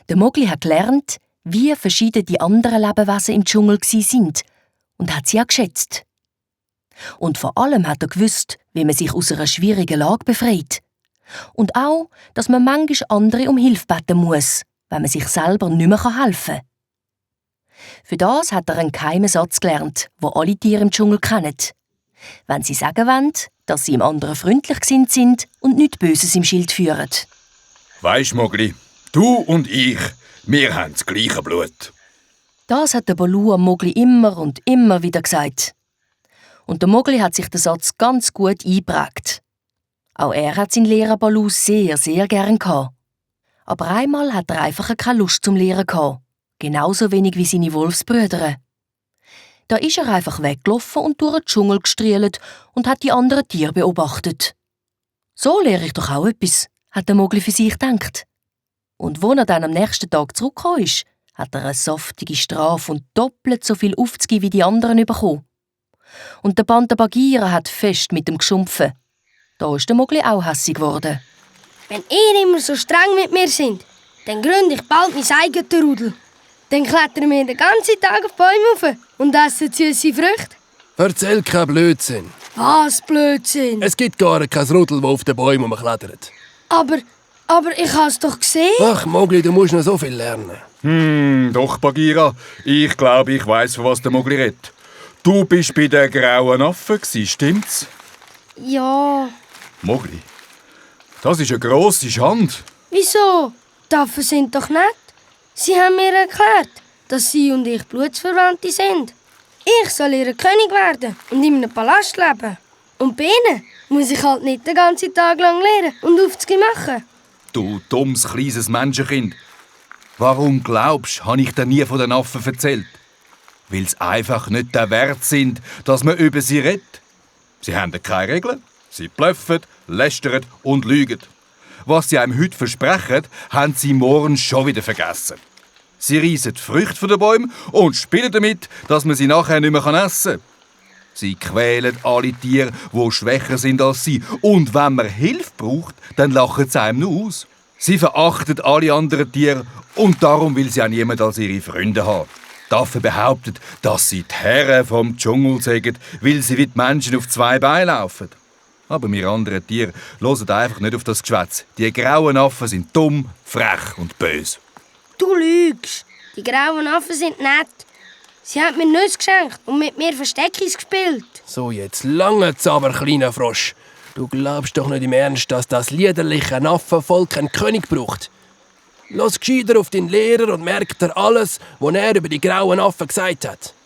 Der Mogli hat gelernt, wie verschieden die anderen Lebewesen im Dschungel sind und hat sie auch geschätzt. Und vor allem hat er gewusst, wie man sich aus einer schwierigen Lage befreit. Und auch, dass man manchmal andere um Hilfe bitten muss, wenn man sich selber nicht mehr helfen kann. Für das hat er einen geheimen Satz gelernt, den alle Tiere im Dschungel kennen. Wenn sie sagen wollen, dass sie im anderen freundlich gesinnt sind und nichts Böses im Schild führen. Weisst, Mogli, du und ich, wir haben das gleiche Blut. Das hat der Baloo am Mogli immer und immer wieder gesagt. Und der Mogli hat sich den Satz ganz gut eingeprägt. Auch er hat seinen Lehrer Baloo sehr, sehr gern gehabt. Aber einmal hat er einfach keine Lust zum Lehren gehabt. Genauso wenig wie seine Wolfsbrüder. Da ist er einfach weggelaufen und durch den Dschungel gestrielt und hat die anderen Tiere beobachtet. So lehre ich doch auch etwas, hat der Mogli für sich gedacht. Und als er dann am nächsten Tag zurückgekommen ist, hat er eine saftige Strafe und doppelt so viel aufzugeben wie die anderen bekommen. Und der Panther Bagheera hat fest mit ihm geschumpfen. Da ist der Mogli auch hässig geworden. Wenn ihr immer so streng mit mir seid, dann gründe ich bald mein eigenes Rudel. Dann klettern wir den ganzen Tag auf Bäume rauf und essen süße Früchte. Erzähl keinen Blödsinn. Was Blödsinn? Es gibt gar kein Rudel, das auf den Bäumen klettert. Aber ich habe es doch gesehen. Ach, Mogli, du musst noch so viel lernen. Doch, Bagheera, ich glaube, ich weiss, von was der Mogli redet. Du bist bei den grauen Affen, stimmt's? Ja. Mogli, das ist eine grosse Schande. Wieso? Die Affen sind doch nett. Sie haben mir erklärt, dass sie und ich Blutsverwandte sind. Ich soll ihr König werden und in einem Palast leben. Und bei ihnen muss ich halt nicht den ganzen Tag lang lernen und Aufzüge machen. Du dummes, kleines Menschenkind. Warum glaubst du, habe ich dir nie von den Affen erzählt? Weil sie einfach nicht der Wert sind, dass man über sie redet. Sie haben keine Regeln. Sie bluffen, lästern und lügen. Was sie einem heute versprechen, haben sie morgen schon wieder vergessen. Sie reissen die Früchte von den Bäumen und spielen damit, dass man sie nachher nicht mehr essen kann. Sie quälen alle Tiere, die schwächer sind als sie. Und wenn man Hilfe braucht, dann lachen sie einem nur aus. Sie verachten alle anderen Tiere und darum will sie auch niemand als ihre Freunde haben. Die Affen behaupten, dass sie die Herren vom Dschungel sind, weil sie wie die Menschen auf zwei Beinen laufen. Aber wir anderen Tiere hören einfach nicht auf das Geschwätz. Die grauen Affen sind dumm, frech und böse. Du lügst. Die grauen Affen sind nett. Sie haben mir Nüsse geschenkt und mit mir Versteckis gespielt. So, jetzt langt's aber, kleiner Frosch. Du glaubst doch nicht im Ernst, dass das liederliche Affenvolk einen König braucht. Lass gescheiter auf deinen Lehrer und merk dir alles, was er über die grauen Affen gesagt hat.